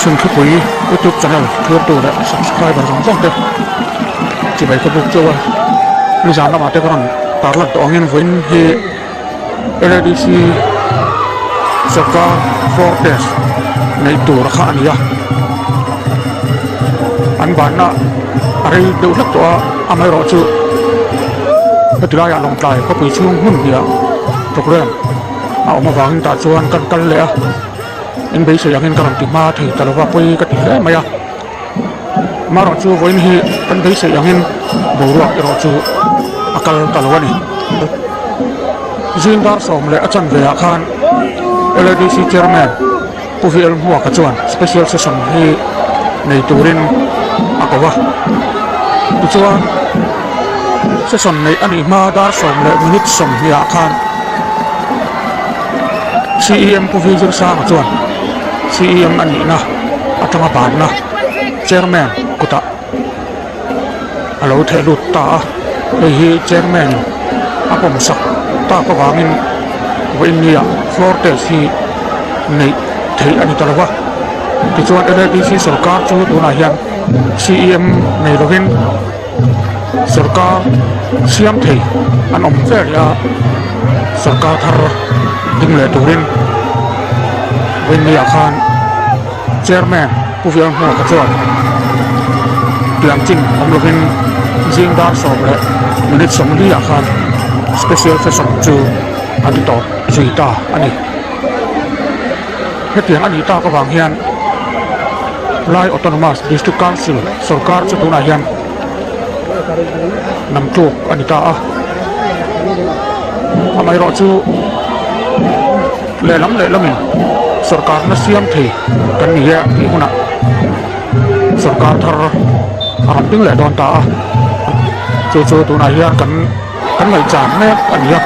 Chhunthupui YouTube channel thirtu leh subscriber zawng zawng te chibai ka buk chauh a, nizan lamah te ka rawn tarlan tawh angin vawiin hi LADC sawrkar floor test neih tur kha a ni a, an banna a rei deuh hlek tawh a, amaherawhchu heti laiah Lawngtlai khawpui chhung hmun hniah programme a awm avangin tah chuan kan kal leh a. In beisei angin ka rawn ti hma thei ta lova pawi ka ti hle mai a, amaherawh chu vawiin hi kan beisei angin boruak erawh chu a kal ta lo a ni. Zing dar sawm leh a chanve ah khan LADC Chairman Pu VL Hmuaka chuan Special Session hi nei turin a ko a, tichuan session neih a nih hma dar sawm leh minute 20 ah khan CEM Pu Vijay Sanga chuan CEM a nihna atanga banna Chairman kutah a lo theh lut ta a, hei hi Chairman a pawmsak tak avangin vawiinnia floor test hi neih theih a ni ta lo va, tichuan LADC sawrkar chu tunah hian CEM nei lovin Sawrkar siam thei an awm vel leh a, sawrkar thar ding leh turin Vawiinniah khan Chairman Pu Vialhmuaka chuan tiang chin awm lovin zing dar 10 leh minute 40 ah khan Special Session chu a ti tawp zui ta a ni. Hetiang a nih tak avang hian Lai Autonomous District Council sawrkar chu tunah hian nam tluk a ni ta a, amaherawh chu lehlam lehlamin sawrkarna siam thei kan ni e tih hunah sawrkar thar a rawn ding leh dawn ta a, chu chu tunah hian kan kan ngaihchan mek a ni a,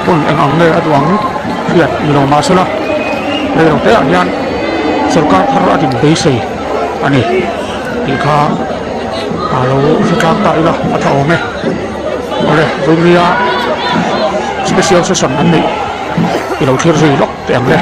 hun eng ang nge a duh ang hriat ni lo mahsela rei lo te ah hian sawrkar thar a din beisei a ni tih kha a lo hre tlang ta ila a tha awm e. Awle Vawimia special session an neih i lo thlir zui lawk teh ang le.